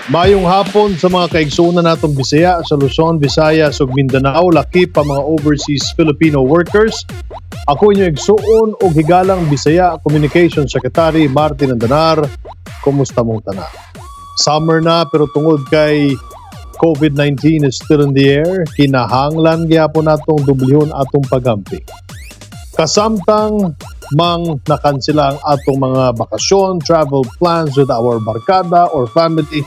Mayong hapon sa mga kaigsuonan natong Bisaya sa Luzon, Visayas ug Mindanao, lakip pa mga overseas Filipino workers. Ako inyong igsuon og higalang Bisaya Communication Secretary Martin Andanar. Kumusta mong tanan? Summer na, pero tungod kay COVID-19 is still in the air, kinahanglan gyapon natong dublihon atong paghampi. Kasamtang mang nakansela ang atong mga bakasyon, travel plans with our barkada or family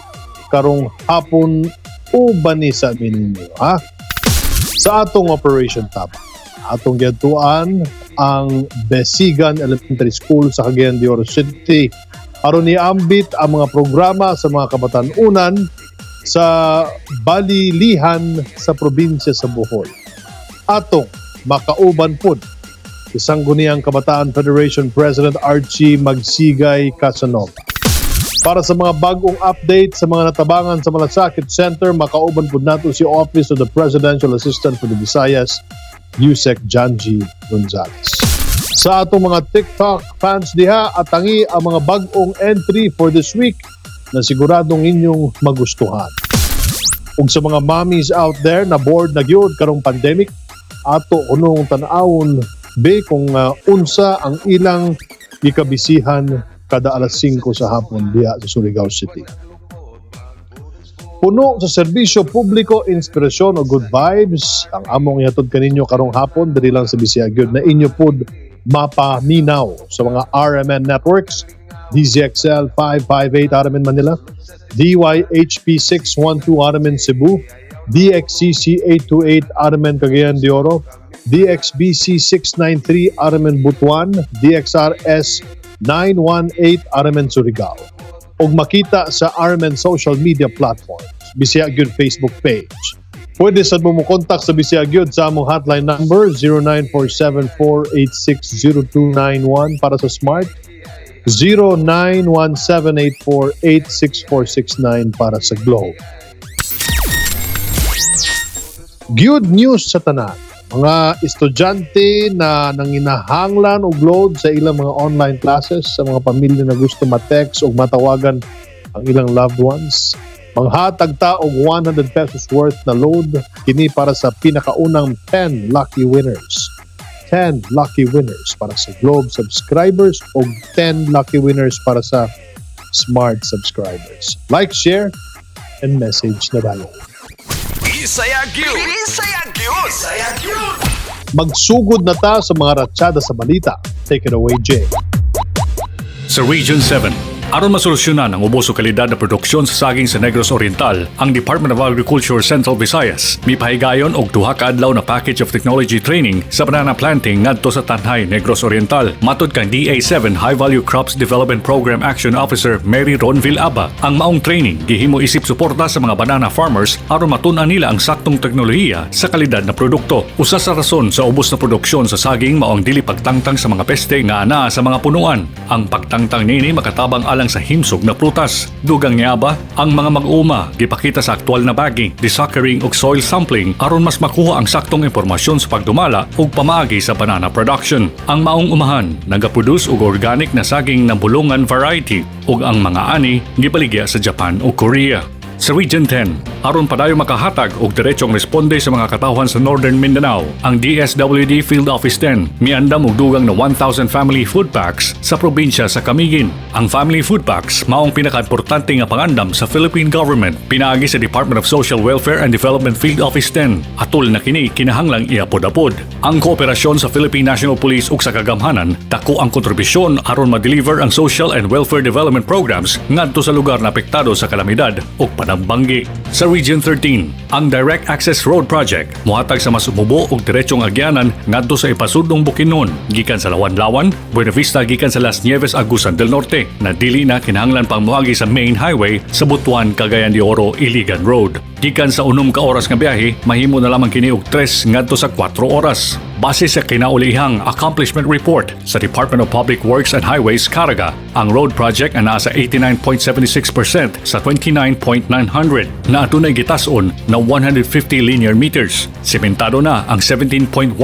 karong hapon, uban ni sa ninyo, ha? Sa atong Operation Tabang, atong giadtuan ang Besigan Elementary School sa Cagayan de Oro City aron iambit ang mga programa sa mga kabatan-unan sa Balilihan sa probinsya sa Bohol. Atong makauban pud si Sangguniang Kabataan Federation President Archie Magsigay Casanova. Para sa mga bagong update sa mga natabangan sa Malasakit Center, makauban pud nato si Office of the Presidential Assistant for the Visayas, Usec Janji Gonzales. Sa atong mga TikTok fans diha, atangi ang mga bagong entry for this week na siguradong inyong magustuhan. Ug sa mga mommies out there na bored na gyud karong pandemic, ato kunong tan-awon be kung unsa ang ilang gikabisihan kada alas 5 sa hapon diha sa Surigao City. Puno sa serbisyo publiko, inspirasyon o good vibes ang among ihatod kaninyo karong hapon diri lang sa Bisaya gyud na inyo pod mapaminaw sa mga RMN networks: DZXL 558 RMN Manila, DYHP 612 RMN Cebu, DXCC 828 RMN Cagayan de Oro, DXBC 693 RMN Butuan, DXRS 918 RMN Surigao. Ug makita sa RMN social media platforms, Bisaya Gyud Facebook page. Pwede sad mo mo kontak sa Bisaya Gyud sa among hotline number 0947-486-0291 para sa Smart, 0917-848-6469 para sa Globe. Good news sa tanan. Mga estudyante na nanginahanglan og load sa ilang mga online classes, sa mga pamilya na gusto ma-text o matawagan ang ilang loved ones, manghatag ta og ₱100 worth na load kini para sa pinakaunang 10 lucky winners. 10 lucky winners para sa Globe subscribers o 10 lucky winners para sa Smart subscribers. Like, share, and message na tayo. Bisaya Gyud. Bisaya Gyud. Bisaya Gyud. Magsugod na ta sa mga ratsada sa balita. Take it away, Jay. Sa Region 7, aron masolusyonan ang ubos o kalidad na produksyon sa saging sa Negros Oriental, ang Department of Agriculture Central Visayas mipahigayon og duha ka adlaw na package of technology training sa banana planting ngadto sa Tanjay, Negros Oriental. Matod kang DA7 High Value Crops Development Program Action Officer Mary Ronville Aba, ang maong training gihimo isip suporta sa mga banana farmers aron matun-an nila ang saktong teknolohiya sa kalidad na produkto. Usa sa rason sa ubos na produksyon sa saging mao ang dili pagtangtang sa mga peste nga anaa sa mga punuan. Ang pagtangtang niini makatabang alang sa himsog na prutas. Dugang ni Aba, ang mga mag-uuma gipakita sa aktual na bagging, desuckering ug soil sampling aron mas makuha ang saktong impormasyon sa pagdumala ug pamaagi sa banana production. Ang maong umahan nagaproduce og organic na saging na Bulungan variety ug ang mga ani gibaligya sa Japan ug Korea. Sa Region 10, aron padayon makahatag og diretsong responde sa mga katawhan sa Northern Mindanao, ang DSWD Field Office 10 miandam og dugang na 1,000 family food packs sa probinsya sa Camiguin. Ang family food packs maong pinakaimportante nga pangandam sa Philippine government pinaagi sa Department of Social Welfare and Development Field Office 10. Atol na kini kinahanglang iapod-apod. Ang kooperasyon sa Philippine National Police ug sa kagamhanan, dako ang kontribusyon aron ma-deliver ang social and welfare development programs ngadto sa lugar na apektado sa kalamidad ug panagbangi. Sa Region 13, ang Direct Access Road Project mohatag sa mas umubo ug diretsong agyanan ngadto sa ipasudlong Bukidnon gikan sa Lawan-Lawan, Buenavista gikan sa Las Nieves, Agusan del Norte na dili na kinahanglan pang moagi sa main highway sa Butuan, Cagayan de Oro, Iligan Road. Gikan sa 6 ka oras nga biyahe, mahimo na lamang kini og 3 ngadto sa 4 oras. Base sa kinaulihang accomplishment report sa Department of Public Works and Highways Caraga, ang road project ang nasa 89.76% sa 29.900 na adunay gitas-on na 150 linear meters. Sementado na ang 17.113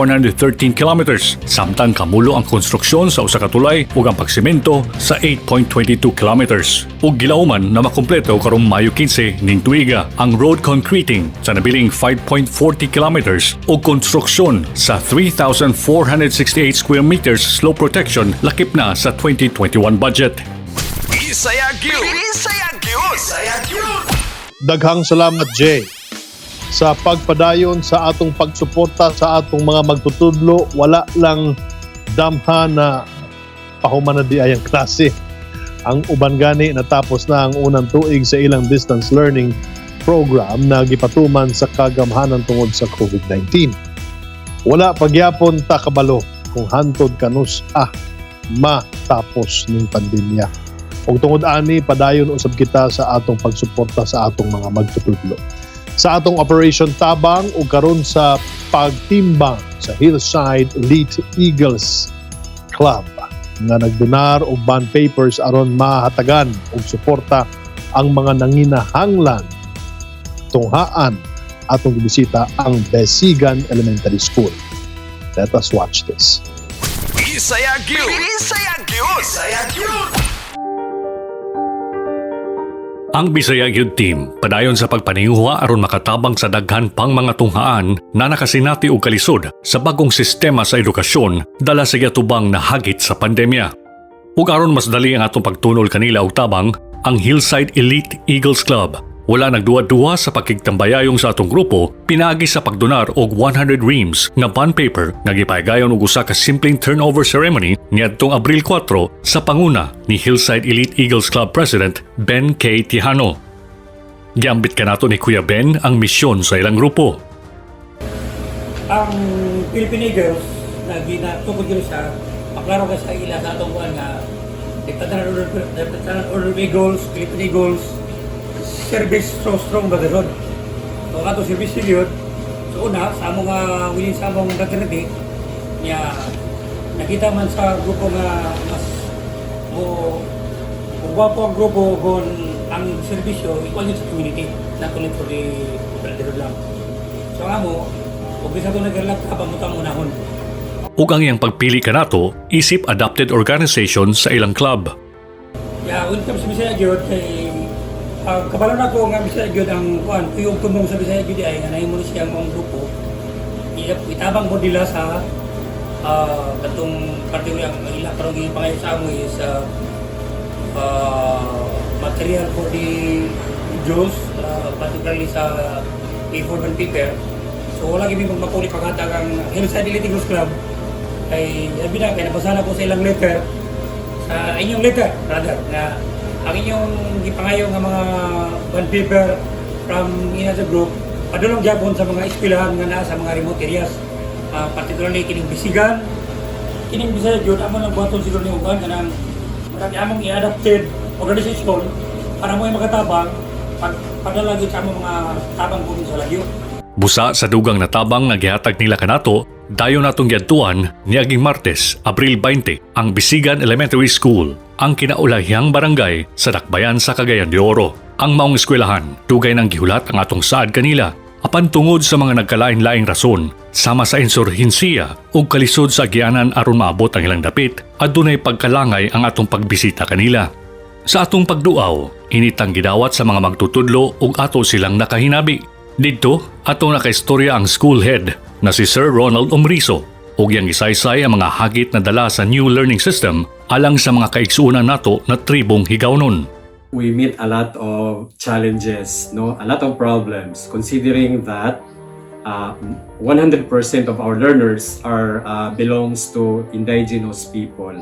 kilometers, samtang kamulo ang konstruksyon sa usa ka tulay ug ang pagsimento sa 8.22 kilometers. Ug gilauman na makumpleto karong Mayo 15 ning tuiga ang road concreting sa nabiling 5.40 kilometers ug konstruksyon sa 3,468 square meters slope protection lakip na sa 2021 budget. Bisaya Gyud. Bisaya Gyud. Bisaya Gyud. Daghang salamat, Jay, sa pagpadayon sa atong pagsuporta sa atong mga magtutudlo. Wala lang damha na pahuman na diay ang klase. Ang uban gani, natapos na ang unang tuig sa ilang distance learning program na gipatuman sa kagamhanan tungod sa COVID-19. Wala pa gyapon ta kabalo kung hantod kanus ah matapos ning pandemya. Ug tungod ani, padayon usab kita sa atong pagsuporta sa atong mga magtutudlo. Sa atong Operation Tabang ug karon sa pagtimbang sa Hillside Elite Eagles Club nga nagdonar og bond papers aron mahatagan og suporta ang mga nanginahanglan, tunghaan atong gibisita ang Besigan Elementary School. Let us watch this. Bisaya Gyud. Bisaya Gyud. Bisaya Gyud. Ang Bisaya Gyud Team padayon sa pagpaninguha aron makatabang sa daghan pang mga tunghaan na nakasinati og kalisod sa bagong sistema sa edukasyon dala sa giatubang na hagit sa pandemya. Ug aron mas dali ang atong pagtunol kanila og tabang, ang Hillside Elite Eagles Club wala nagduwa-duwa sa pagkigtambayayong sa atong grupo pinaagi sa pagdonar og 100 reams nga bond paper nga gipahigayon og usa ka simpleng turnover ceremony niadtong Abril 4 sa panguna ni Hillside Elite Eagles Club President Ben K. Tijano. Giambit kanato ni Kuya Ben ang misyon sa ilang grupo. Ang Philippine Eagles na ginatukod yun sa maklaro ka sa ila sa atong kuan nga Order of Eagles, Philippine Eagles, service so strong brotherhood. So ato service yun. So una, sa among within sa among fraternity, niya nakita man sa grupo nga mas mo kung gwapo ang grupo kung ang serbisyo equal yun sa community, not only for the brotherhood lang. So ang amo, kung bisa ito nag-relak habang mo unahon. Ug ang iyang pagpili kanato isip adopted organization sa ilang club. Yeah, when it comes sa Bisaya gyud kay kabalo na ko nga Bisaya gyud ang kuan, yung tumong sa Bisaya gyud ay nga nahimo ni siya ang grupo. Itabang mo nila sa katong particular ang ila karon gipangayo sa amo is material for the Jews, particularly sa A4 bond paper. So wala gyud mi magpuli paghatag ang Hillside Elite Eagles Club kay sabi na kay nabasa na ko sa ilang letter, sa inyong letter rather, na ang inyong gipangayo nga mga bond paper from ina sa group padulong gyapon sa mga eskwelahan nga naa sa mga remote areas, particularly kining Bisigan, kining Bisaya gyud. Amo lang buhaton siguro ni uban kanang murag among i-adapted organization para mo ay makatabang pag padala gyud sa among mga tabang kunin sa lagyo. Busa sa dugang natabang nga gihatag nila kanato, dayon natong giadtuan niaging Martes, Abril 20, ang Bisigan Elementary School, ang kinaulahiyang barangay sa Dakbayan sa Cagayan de Oro. Ang maong eskwelahan, dugay nang gihulat ang atong saad kanila, apan tungod sa mga nagkalain-laing rason, sama sa insurhensiya ug kalisod sa agianan aron maabot ang ilang dapit, adunay pagkalangay ang atong pagbisita kanila. Sa atong pagduaw, initang gidawat sa mga magtutudlo ug ato silang nakahinabi. Didto, atong nakaistorya ang school head na si Sir Ronald Omriso ug iyang gisaysay ang mga hagit na dala sa new learning system alang sa mga kaigsuonan nato na tribong Higaunon. We meet a lot of challenges, no, a lot of problems, considering that 100% of our learners are belongs to indigenous people.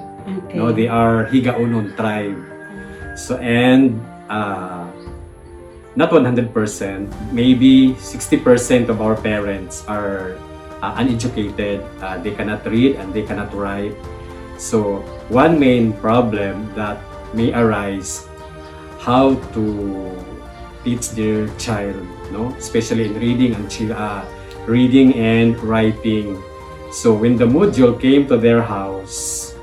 No, they are Higaunon tribe. So and not 100%, maybe 60% of our parents are uneducated. They cannot read and they cannot write. So one main problem that may arise, how to teach their child, no, especially in reading and writing. So when the module came to their house,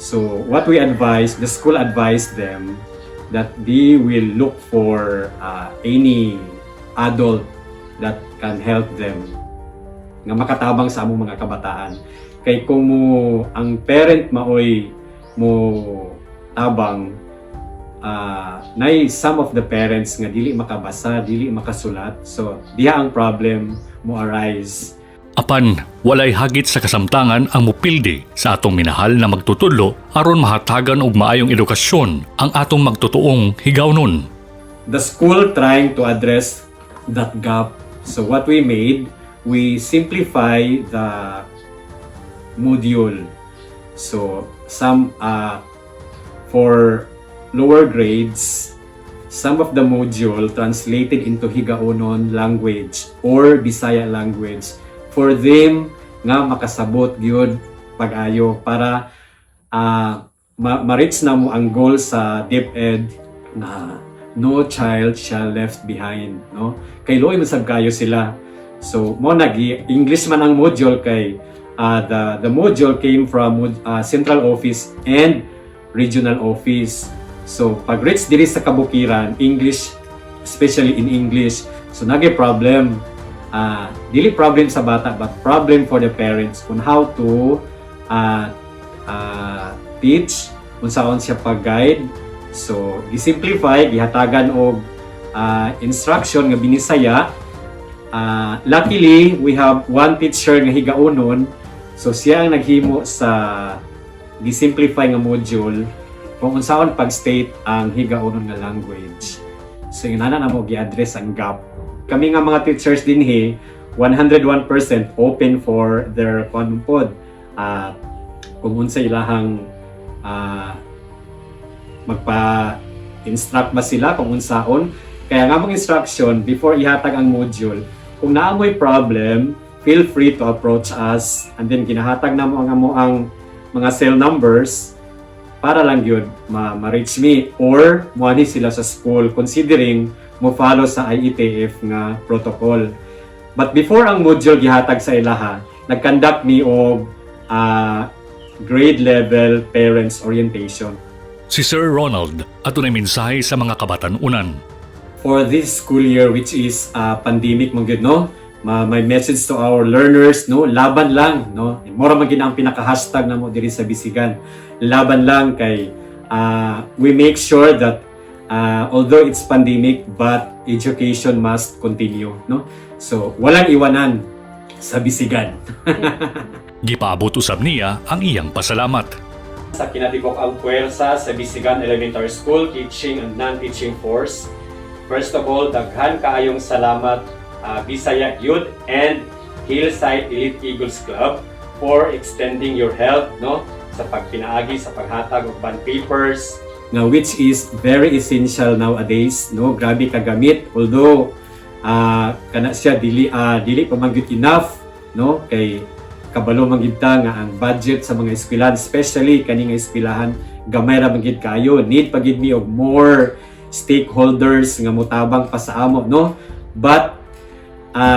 so what we advise, the school advised them that they will look for any adult that can help them nga makatabang sa among mga kabataan, kay kung mo ang parent maoy mo tabang, nay some of the parents nga dili makabasa, dili makasulat, so diha ang problem mo arise. Apan, walay hagit sa kasamtangan ang mupildi sa atong minahal na magtutudlo aron mahatagan og maayong edukasyon ang atong magtutuong Higawnon. The school trying to address that gap. So what we made, we simplify the module. So some for lower grades, some of the module translated into Higaonon language or Bisaya language for them nga makasabot gyud pag-ayo para ma-reach na mo ang goal sa DepEd na no child shall left behind, no? Kay luoy man sab kayo sila. So mo nagi English man ang module kay the module came from central office and regional office. So pag reach diri sa kabukiran, English, especially in English, so nagi problem, dili problem sa bata but problem for the parents on how to teach, unsaon siya pag-guide. So gisimplify, gihatagan og instruction nga Binisaya. Luckily we have one teacher nga Higaunon, so siya ang naghimo sa gisimplify nga module kung unsaon pag-state ang Higaunon nga language. So yun na mo gi-address ang gap. Kami nga mga teachers dinhi, 101% open for their kuan pod, kung unsa ilahang magpa-instruct ba sila kung unsaon. Kaya nga mong instruction before ihatag ang module, kung naa mo'y problem, feel free to approach us, and then ginahatag na mo ang amo ang mga cell numbers para lang yun ma-reach me or muani sila sa school, considering mo follow sa IATF nga protocol. But before ang module gihatag sa ilaha, nag-conduct mi og grade level parents orientation. Si Sir Ronald adunay mensahe sa mga kabatan-unan. For this school year, which is pandemic man gyud, no, my message to our learners, no, laban lang, no. Mura man gyud ang pinaka hashtag namo diri sa Bisigan, laban lang, kay we make sure that although it's pandemic, but education must continue, no. So walang iwanan sa Bisigan. Gipaabot usab niya ang iyang pasalamat. Sa kinatibuk-ang puwersa sa Bisigan Elementary School, teaching and non-teaching force. First of all, daghan kaayong salamat, Bisaya Youth and Hillside Elite Eagles Club, for extending your help, no, sa pagpinaagi sa paghatag og bond papers nga which is very essential nowadays, no. Grabe kagamit, although kana siya dili pa man gyud enough, no, kay kabalo man gyud ta nga ang budget sa mga eskwelahan, especially kani nga eskwelahan, gamay ra man gyud kayo. Need pa gyud mi og more stakeholders nga motabang pa sa amo, no. But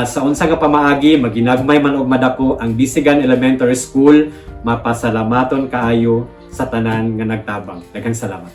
sa unsa nga pamaagi, maginagmay man og madako, ang Bisigan Elementary School mapasalamaton kaayo sa tanan nga nagtabang. Daghang salamat.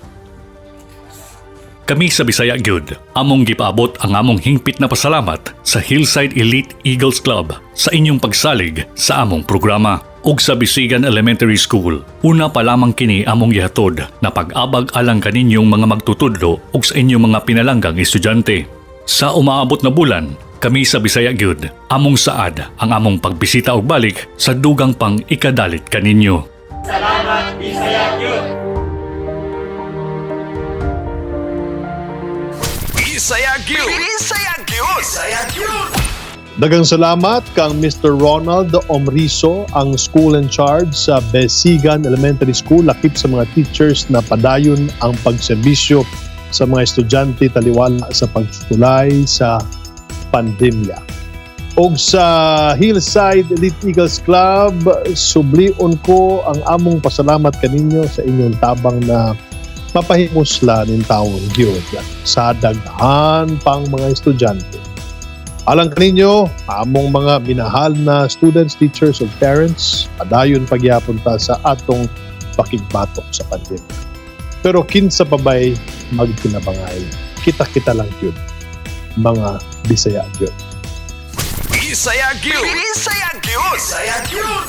Kami sa Bisaya Gyud, among gipaabot ang among hingpit na pasalamat sa Hillside Elite Eagles Club sa inyong pagsalig sa among programa ug sa Bisigan Elementary School. Una pa lamang kini among gihatod na pag-abag alang kaninyong mga magtutudlo ug sa inyong mga pinalanggang estudyante. Sa umaabot na bulan, kami sa Bisaya Gyud, among saad ang among pagbisita og balik sa dugang pang ikadalit kaninyo. Salamat, Bisaya Gyud! Bisaya Gyud. Bisaya Gyud. Bisaya Gyud. Daghang salamat kang Mr. Ronald Omriso, ang school in charge sa Besigan Elementary School, lakip sa mga teachers na padayon ang pagserbisyo sa mga estudyante taliwala sa pagsulay sa pandemya. Og sa Hillside Elite Eagles Club, sublion ko ang among pasalamat kaninyo sa inyong tabang na Mapahimuslan intawon gyud sa daghan pang mga estudyante. Alang kaninyo, among mga minahal na students, teachers ug parents, padayon pagyapon ta sa atong pakigbatok sa pandemya. Pero kinsa pa bay magtinabangay? Kita-kita lang gyud, mga Bisaya gyud. Bisaya gyud. Bisaya gyud. Bisaya gyud.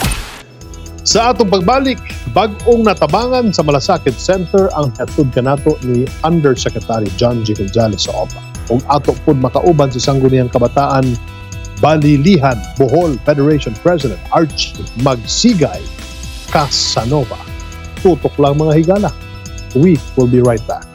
Sa atong pagbalik, bag-ong natabangan sa Malasakit Center ang hatod kanato ni Undersecretary John G. Gonzales sa OPA. Ug ato pud makauban sa Sangguniang Kabataan Balilihan Bohol Federation President Archie Magsigay Casanova. Tutok lang, mga higala. We will be right back.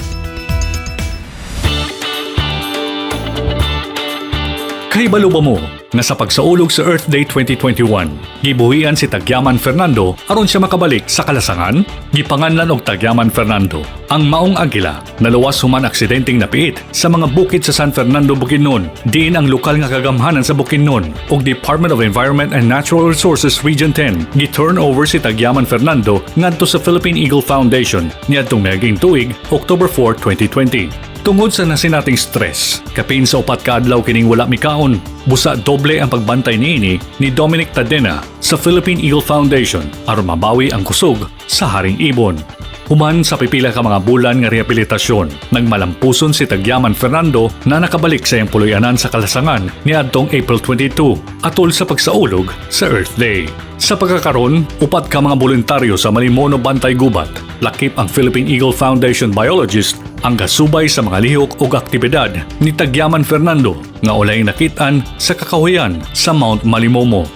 Kahibalo ba mo nga sa pagsaulog sa Earth Day 2021, gibuhian si Tagyaman Fernando aron siya makabalik sa kalasangan? Gipanganlan og Tagyaman Fernando ang maong agila naluwas human aksidenteng napiit sa mga bukid sa San Fernando, Bukidnon, diin ang lokal nga kagamhanan sa Bukidnon ug Department of Environment and Natural Resources Region 10 gi-turn over si Tagyaman Fernando ngadto sa Philippine Eagle Foundation niadtong miaging tuig, October 4, 2020. Tungod sa nasinating stress, kapin sa 4 ka adlaw kining wala mikaon. Busa doble ang pagbantay niini ni Dominic Tadena sa Philippine Eagle Foundation aron mabawi ang kusog sa Haring Ibon. Human sa pipila ka mga bulan nga rehabilitasyon, nagmalampuson si Tagyaman Fernando na nakabalik sa iyang puloy-anan sa kalasangan niadtong April 22, atol sa pagsaulog sa Earth Day. Sa pagkakaron, 4 ka mga voluntaryo sa Malimono Bantay Gubat, lakip ang Philippine Eagle Foundation biologist, ang gasubay sa mga lihok ug aktibidad ni Tagyaman Fernando nga ulay nakit-an sa kakahuyan sa Mount Malimomo.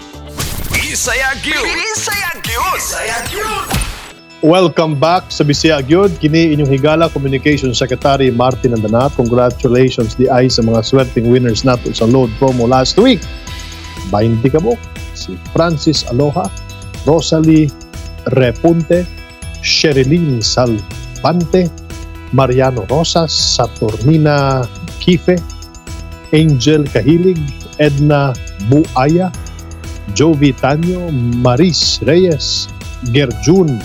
Bisaya gyud. Bisaya gyud. Bisaya gyud. Welcome back sa Bisaya Gyud. Kini inyong higala Communication Secretary Martin Andanat. Congratulations diay sa mga swerteng winners nato sa load promo last week. 20 ka mo. Si Francis Aloha, Rosalie Repunte, Sherilyn Salvante, Mariano Rosas, Saturnina Kife, Angel Kahilig, Edna Buaya, Jovi Tanyo, Maris Reyes, Gerjun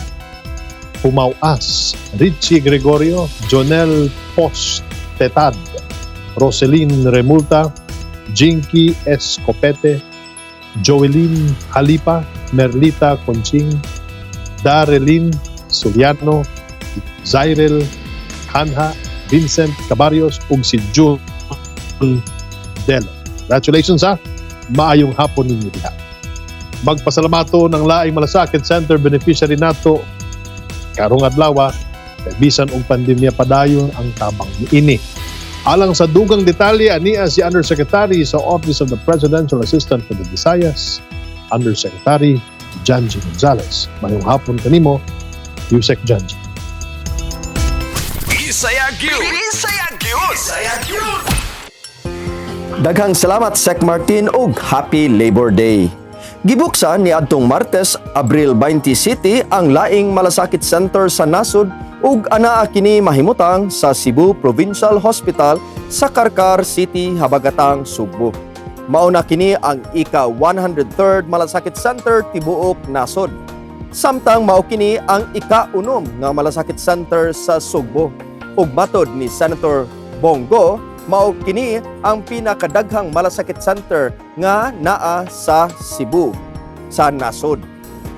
Pumauas, Richie Gregorio, Jonel Postetad, Roselyn Remulta, Jinky Escopete, Joeline Halipa, Merlita Conching, Darelyn Suliano, Zyrel Kanha, Vincent Cabarios, ug si June Delo. Congratulations ha! Maayong hapon ninyo diha. Magpasalamato ng laing Malasakit Center beneficiary nato karong adlaw kay bisan og pandemya, padayon ang tabang niini. Alang sa dugang detalye, ania si Undersecretary sa Office of the Presidential Assistant for the Visayas, Undersecretary Janji Gonzales. Mayong hapon kanimo, Usec Janji. Bisaya gyud. Bisaya gyud. Bisaya gyud. Daghang salamat, Sec Martin, ug Happy Labor Day. Gibuksan ni adtong Martes, Abril 27 ang laing Malasakit Center sa nasod ug anaa kini mahimutang sa Cebu Provincial Hospital sa Carcar City, Habagatang, Sugbo. Mauna kini ang ika 103rd Malasakit Center tibuok nasod. Samtang mao kini ang ika-6 nga Malasakit Center sa Sugbo. Ug matod ni Senator Bong Go, mao kini ang pinakadaghang Malasakit Center nga naa sa Cebu sa nasod.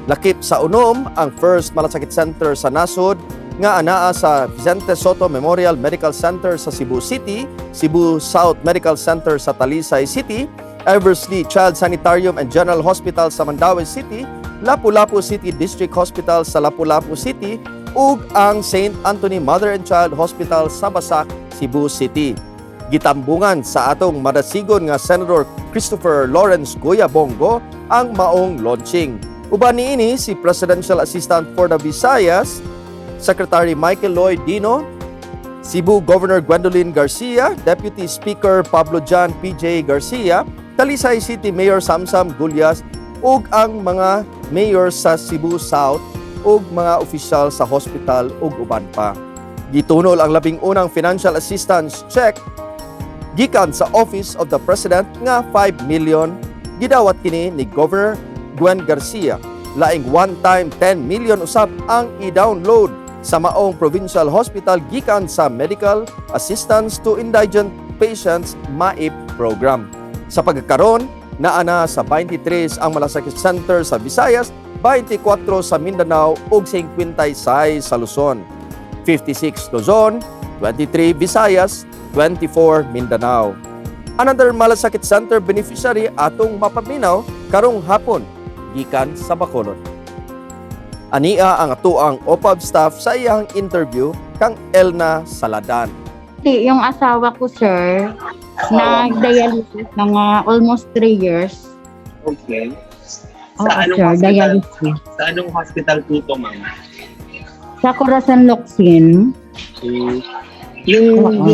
Lakip sa 6 ang first Malasakit Center sa nasod nga anaa sa Vicente Soto Memorial Medical Center sa Cebu City, Cebu South Medical Center sa Talisay City, Eversley Child Sanitarium and General Hospital sa Mandaue City, Lapu-Lapu City District Hospital sa Lapu-Lapu City, ug ang St. Anthony Mother and Child Hospital sa Basak, Cebu City. Gitambungan sa atong madasigon nga Senator Christopher Lawrence Goya Bong Go ang maong launching. Uban niini si Presidential Assistant for the Visayas, Secretary Michael Lloyd Dino, Cebu Governor Gwendolyn Garcia, Deputy Speaker Pablo John PJ Garcia, Talisay City Mayor Samsam Gullas ug ang mga mayor sa Cebu South ug mga opisyal sa hospital ug uban pa. Gitunol ang 11 financial assistance check gikan sa Office of the President nga 5 million. Gidawat kini ni Governor Gwen Garcia. Laing one time 10 million usab ang i-download. sa maong provincial hospital gikan sa Medical Assistance to Indigent Patients MAIP program. Sa pagkakaron, naa na sa 23 ang Malasakit Center sa Visayas, 24 sa Mindanao ug 56 sa Luzon. 56 Luzon, 23 Visayas, 24 Mindanao. Another Malasakit Center beneficiary atong mapaminaw karong hapon gikan sa Bacolod. Ania ang atuang OPAV staff sa iyang interview kang Elna Saladan. Yung asawa ko, sir, nag-dialysis mga almost 3 years. Okay. Oo, Sa anong sir, hospital? dialysis. Sa anong hospital po ito, ma'am? Sa Corazon Locsin. Yung, Oo.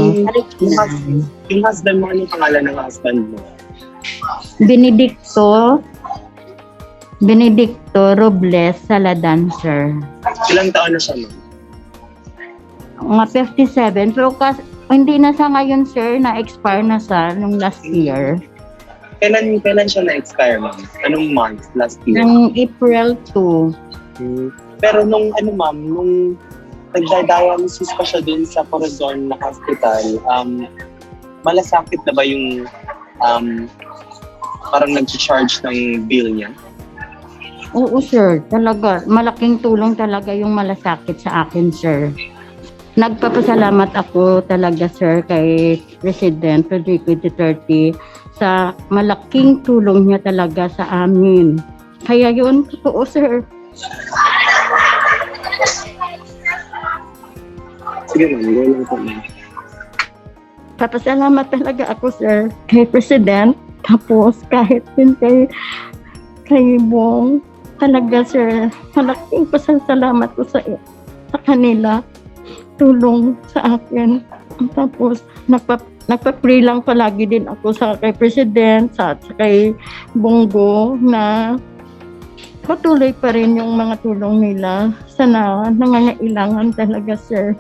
yung husband mo, anong pangalan ng husband mo? Benedicto Robles Saladan, sir. Ilang taon na siya, ma'am? Mga 57. Pero hindi na sa ngayon, sir. Na-expire na sa nung last year. Kailan siya na-expire, ma'am? Anong month last year? Nung April 2. Pero nung, ano, ma'am, nung nagda-dialysis pa siya dun sa Corazon na hospital, malasakit na ba yung parang nag-charge ng bill niya? Oo, sir. Talaga. Malaking tulong talaga yung malasakit sa akin, sir. Nagpapasalamat ako talaga, sir, kay President Rodrigo Duterte sa malaking tulong niya talaga sa amin. Kaya yun, totoo, sir. Sige, ma'am. Go lang po, ma'am. Papasalamat talaga ako, sir, kay President. Tapos kahit din kay Bong. Talaga, sir, malaking pasasalamat ko sa kanila. Tulong sa akin. Tapos, nagpa-pray lang palagi din ako sa kay President, sa kay Bongo na patuloy pa rin yung mga tulong nila. Sana nangangailangan talaga, sir,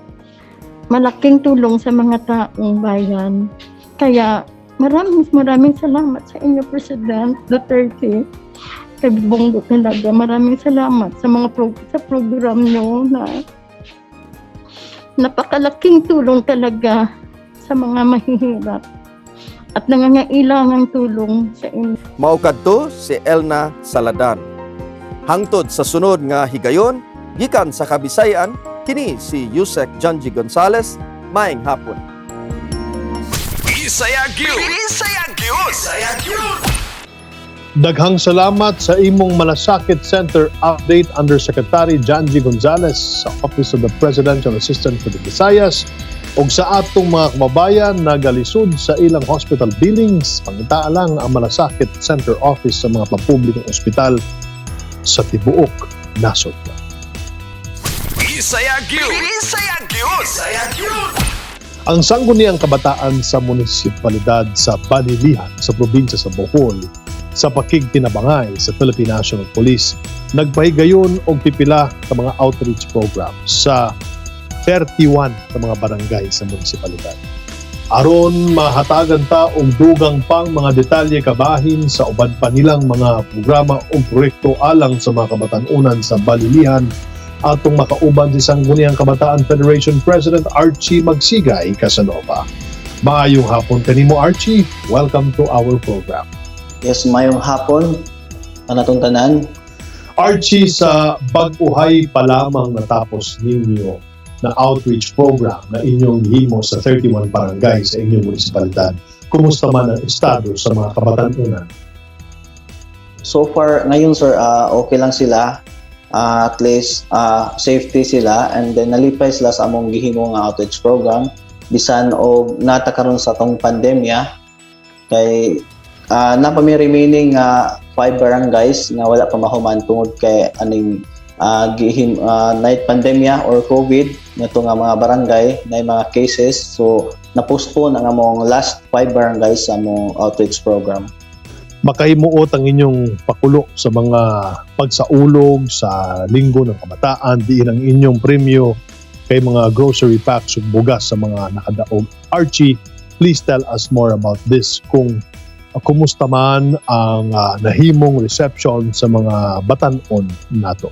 malaking tulong sa mga taong bayan. Kaya maraming maraming salamat sa inyo, President Duterte. Kay Bongo talaga, maraming salamat sa mga sa program nyo na napakalaking tulong talaga sa mga mahihirap at nangangailangang tulong sa inyo. Mao kadto si Elna Saladan. Hangtod sa sunod nga higayon, gikan sa Kabisayan, kini si Yusek Janji Gonzales, maayong hapon. Bisaya Gyud. Bisaya Gyud. Bisaya Gyud. Daghang salamat sa imong Malasakit Center update, Undersecretary Janji Gonzales sa Office of the Presidential Assistant for the Visayas, ug sa atong mga kababayan na galisod sa ilang hospital billings, pangitaa lang ang Malasakit Center Office sa mga pampublikong ospital sa tibuok nasod. Bisaya Gyud. Bisaya Gyud. Bisaya Gyud. Ang Sangguniang Kabataan sa Munisipalidad sa Balilihan sa probinsya sa Bohol sa pakigtinabangay sa Philippine National Police nagpahigayon og pipila ka mga outreach program sa 31 ka mga barangay sa munisipalidad. Aron mahatagan ta og dugang pang mga detalye kabahin sa uban pa nilang mga programa o proyekto alang sa mga kabatan-unan sa Balilihan, atong makauban si Sangguniang Kabataan Federation President Archie Magsigay Casanova. Maayong hapon kanimo, Archie. Welcome to our program. Yes, mayong hapon kanatong tanan. Archie, sa bag-uhay pa lamang natapos ninyo na outreach program na inyong gihimo sa 31 barangay sa inyong munisipalidad, kumusta man ang estado sa mga kabatan-unan? So far ngayon, sir, okay lang sila. At least safety sila and then nalipay sila sa among gihimo nga outreach program bisan og nata karon sa tong pandemya kay naa pa may remaining nga five barangays nga wala pa mahuman tungod kay aning gihim night pandemya or COVID nga nga mga barangay na mga cases, so na-postpone ang among last five barangays sa among outreach program. Makahimuot ang inyong pakulo sa mga pagsaulog sa Linggo ng Kabataan diin ang inyong premyo kay mga grocery packs ug bugas sa mga nakadaog. Archie, please tell us more about this, kung kumusta man ang nahimong reception sa mga batanon nato.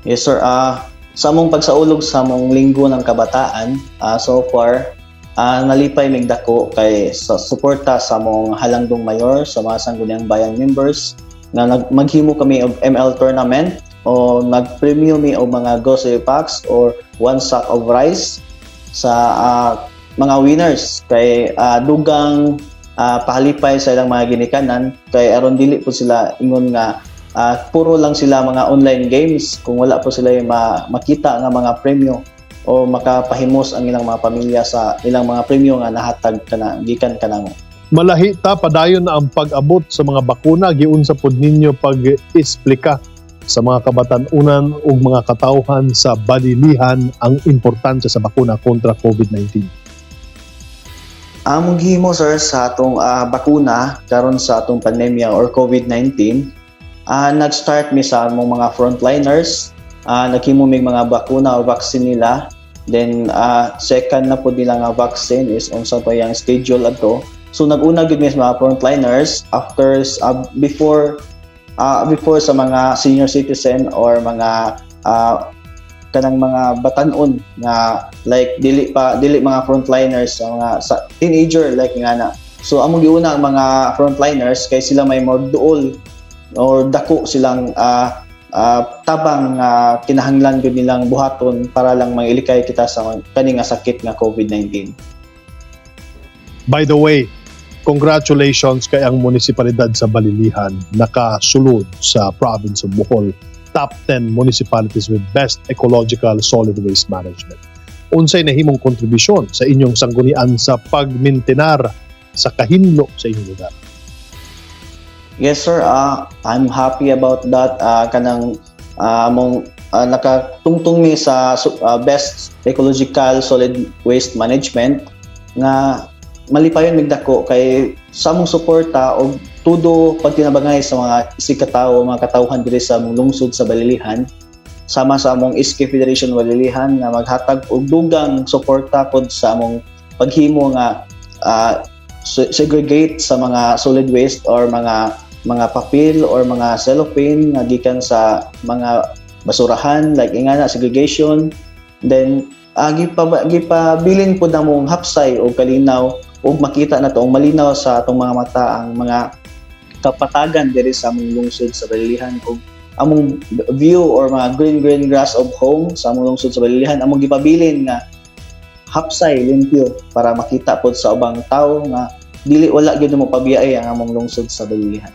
Yes, sir. Ah, Sa among pagsaulog sa among Linggo ng Kabataan, so far nalipay mig dako kay sa suporta sa among halangdong mayor, sa mga Sangguniang Bayan members nga maghimo kami og ML tournament o nagpremyo mi og mga grocery packs or one sack of rice sa mga winners kay dugang pahalipay sa ilang mga ginikanan kay aron dili po sila ingon nga puro lang sila mga online games kung wala po sila yung makita nga mga premyo o makapahimos ang ilang mga pamilya sa ilang mga premyo nga nahatag kana gikan kanamo. Malahi ta, padayon na ang pag-abot sa mga bakuna. Giunsa pod ninyo pag-esplika sa mga kabatan-unan ug mga katawhan sa Balilihan ang importansya sa bakuna kontra COVID-19? Among gihimo, sir, sa atong bakuna karon sa atong pandemya or COVID-19, nag-start mi sa among mga frontliners, naghimo mig mga bakuna o vaccine nila. Then second na pod nila nga vaccine is unsa pa yang schedule adto. So nag-una gyud mi sa mga frontliners after before sa mga senior citizen or mga kanang mga batanon nga like dili pa, dili mga frontliners, sa mga sa teenager like nga na. So among giuna ang mga frontliners kay sila may more duol or dako silang tabang nga kinahanglan gyud nilang buhaton para lang mangilikay kita sa kani nga sakit nga COVID-19. By the way, congratulations kay ang munisipalidad sa Balilihan, nakasulod sa province of Bohol top 10 municipalities with best ecological solid waste management. Unsay nahimong kontribusyon sa inyong sanggunian sa pagmintenar sa kahinlo sa inyong lugar? Yes, sir, I'm happy about that. Kanang among nakatungtong mi sa best ecological solid waste management nga malipayon mig dako kay sa among suporta og tudo pagtinabangay sa mga isig katawo, mga katawhan diri sa among lungsod sa Balilihan, sama sa among SK Federation Balilihan nga maghatag og dugang suporta pod sa among paghimo nga segregate sa mga solid waste or mga papel or mga cellophane nga gikan sa mga basurahan like ingana segregation. Then gipabilin pod namong hapsay og kalinaw ug makita na to malinaw sa atong mga mata ang mga kapatagan diri sa among lungsod sa Balilihan ug among view or mga green green grass of home sa among lungsod sa Balilihan. Among gipabilin nga hapsay, limpyo, para makita pod sa ubang tawo nga dili, wala gyud mo pabiyay ang among lungsod sa Balilihan.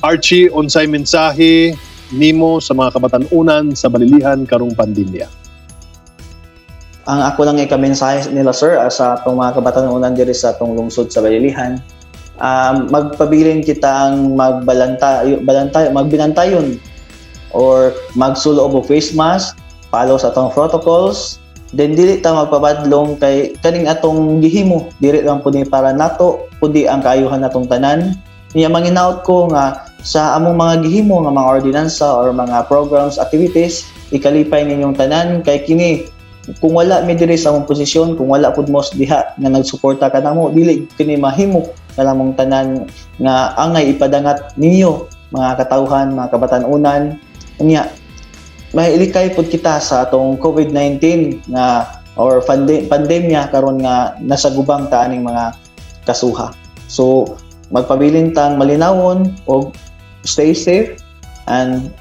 Archie, unsay mensahe nimo sa mga kabatan-unan sa Balilihan karong pandemya? Ang ako lang ikamensahe nila, sir, sa atong mga kabatan-unan diri sa atong lungsod sa Balilihan, magpabilin kitang magbalanta balantay, magbinantayon or magsulob og face mask, follow sa atong protocols. Then dili ta magpabadlong kay kaning atong gihimo dili lang pud ni para nato kundi ang kaayuhan natong tanan. Niya manginaot ko nga sa among mga gihimo nga mga ordinansa or mga programs, activities, ikalipay ninyong tanan kay kini kung wala mi diri sa among posisyon, kung wala pud mo diha nga nagsuporta kanamo, dili kini mahimo kanamong tanan nga angay ipadangat ninyo, mga katawhan, mga kabatan-unan. Unya mailikay pud kita sa atong COVID-19 nga or pandemya karon nga nasa gubang ta aning mga kasuha. So magpabilin tang malinawon og stay safe and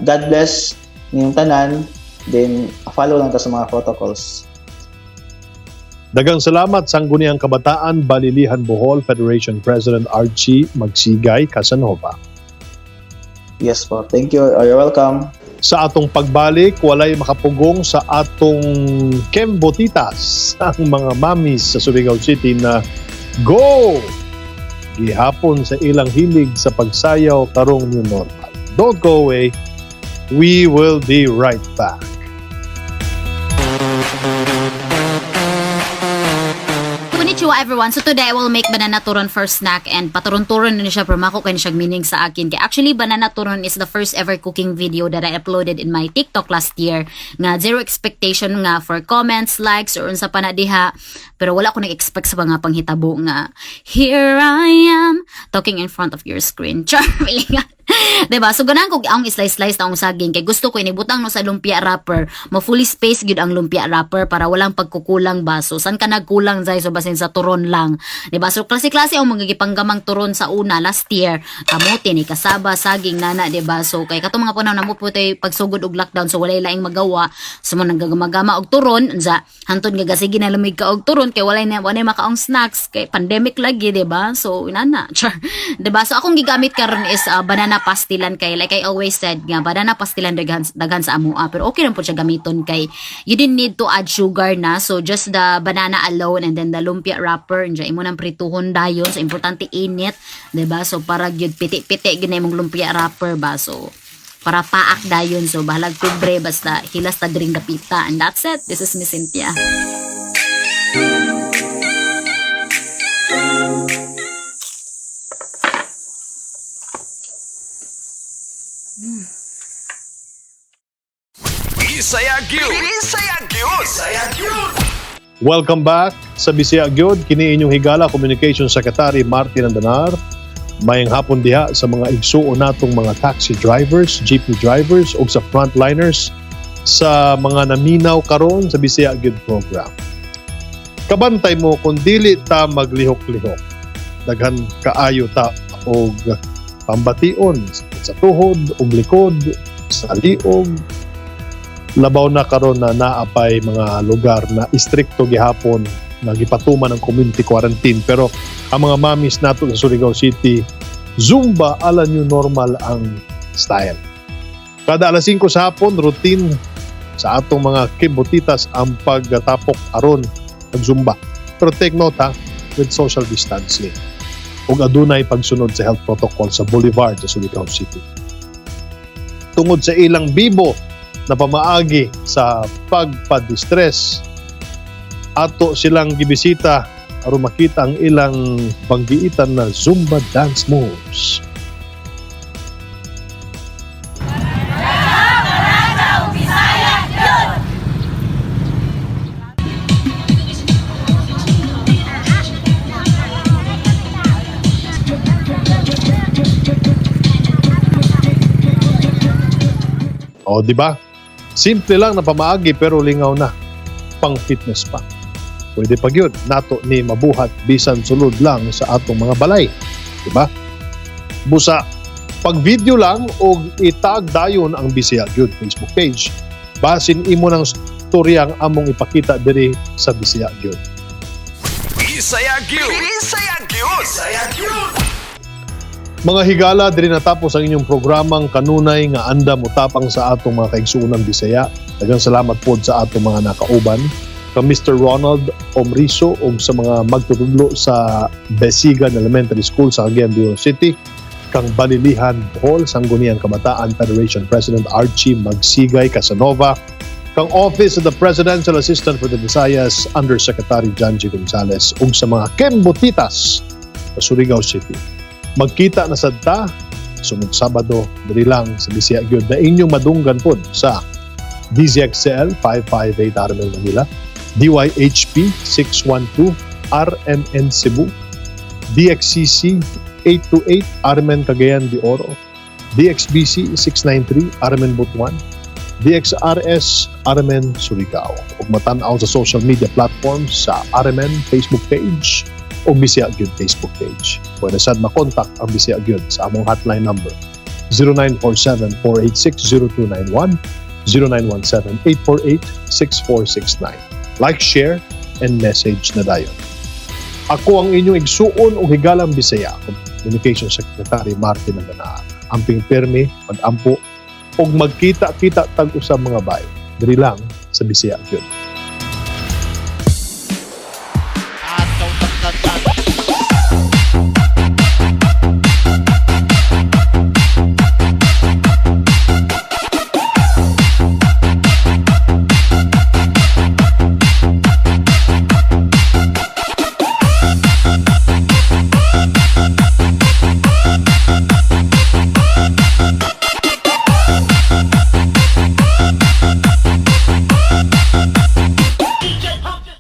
God bless ninyong tanan. Then follow lang ta sa mga protocols. Daghang salamat, Sangguniang Kabataan Balilihan Bohol Federation President Archie Magsigay Casanova. Yes po. Thank you. You're welcome. Sa atong pagbalik, walay makapugong sa atong Kembotitas, ang mga mamis sa Surigao City na go gihapon sa ilang hilig sa pagsayaw karong new normal. Don't go away. We will be right back. Konnichiwa, everyone. So today I will make banana turon for snack and paturon-turon na siya pero mako kani siya meaning sa akin. Kay actually banana turon is the first ever cooking video that I uploaded in my TikTok last year. Nga zero expectation nga for comments, likes or unsa pa na diha. Pero wala ko nag-expect sa mga panghitabo nga here I am talking in front of your screen. Char, feeling nga. Diba? So ganahan ko ang slice-slice na ang saging kay gusto ko inibutang no sa lumpia wrapper. Mo fully space gyud ang lumpia wrapper para walang pagkukulang ba. So san ka nagkulang zay, so basin sa turon lang. Diba? So klase-klase ang mga gipanggamang turon sa una last year. Kamote ni kasaba, saging nana, diba? So kay katong mga punaw namo po tay pagsugod og lockdown, so walay laing magawa. So mo nagagamagama og turon unsa hantod nga gasige na lamig ka og turon kay walay na walay makaong snacks kay pandemic lagi, diba? So inana. Char. Diba? So akong gigamit karon is banana pastilan kay like I always said nga banana pastilan daghan daghan sa amoa, pero okay lang po siya gamiton kay you didn't need to add sugar na, so just the banana alone and then the lumpia wrapper and imo nang prituhon dayon. So importante init, diba? So para gyud piti-piti gyud na imong lumpia wrapper ba, so para paak dayon. So bahalag kubre, basta hilas ta diring dapita, and that's it. This is Miss Cynthia. Bisaya Gyud. Bisaya Gyud. Bisaya Gyud. Welcome back sa Bisaya Gyud. Kini inyong higala Communication Secretary Martin Andanar. Mayang hapon diha sa mga igsuon natong mga taxi drivers, jeepney drivers ug sa frontliners sa mga naminaw karon sa Bisaya Gyud program. Kabantay mo kung dili ta maglihok-lihok. Daghan kaayo ta og pambation sa tuhod ug likod, sa liog, labaw na karon na naapay mga lugar na istrikto gihapon na gipatuman ang community quarantine, pero ang mga mamis nato sa Surigao City, Zumba ala new normal ang style. Kada alas 5 sa hapon, routine sa atong mga kibutitas ang pagtapok aron ang Zumba. Pero take note ha, with social distancing ug adunay pagsunod sa health protocol sa Boulevard sa Surigao City. Tungod sa ilang bibo na pamaagi sa pagpa-distress, ato silang gibisita aron makita ang ilang banggiitan na Zumba dance moves. O, di ba? Simple lang na pamaagi pero lingaw na. Pang fitness pa. Pwede pa gyud nato ni mabuhat bisan sulod lang sa atong mga balay. Di ba? Busa pag video lang og itag dayon ang Bisaya Gyud Facebook page. Basin imo ng storya ang among ipakita diri sa Bisaya Gyud. Bisaya Gyud. Bisaya Gyud. Bisaya Gyud. Mga higala, diri natapos ang inyong programang kanunay nga andam motapang sa atong mga kaigsuonan Bisaya. Daghang salamat pod sa atong mga nakauban, kang Mr. Ronald Omriso ug sa mga magtutudlo sa Besigan Elementary School sa Cagayan de Oro City, kang Balilihan Bohol Sangguniang Kabataan Federation President Archie Magsigay Casanova, kang Office of the Presidential Assistant for the Visayas Undersecretary John G. Gonzales ug sa mga Kembutitas sa Surigao City. Magkita na sad ta sunod Sabado diri lang sa Bisaya Gyud na inyong madunggan pod sa DZXL 558 RMN Manila, DYHP 612 RMN Cebu, DXCC 828 RMN Cagayan de Oro, DXBC 693 RMN Butuan, DXRS RMN Surigao, ug matan-aw sa social media platforms sa RMN Facebook page o Bisaya Gyud Facebook page. Pwede sad makontak ang Bisaya Gyud sa among hotline number 0947-486-0291, 0917-848-6469. Like, share, and message na dayon. Ako ang inyong igsuon o higalang Bisaya, Communication Secretary Martin Andanar. Amping permi, mag-ampo, ug magkita-kita tag-usa mga bay. Diri lang sa Bisaya Gyud.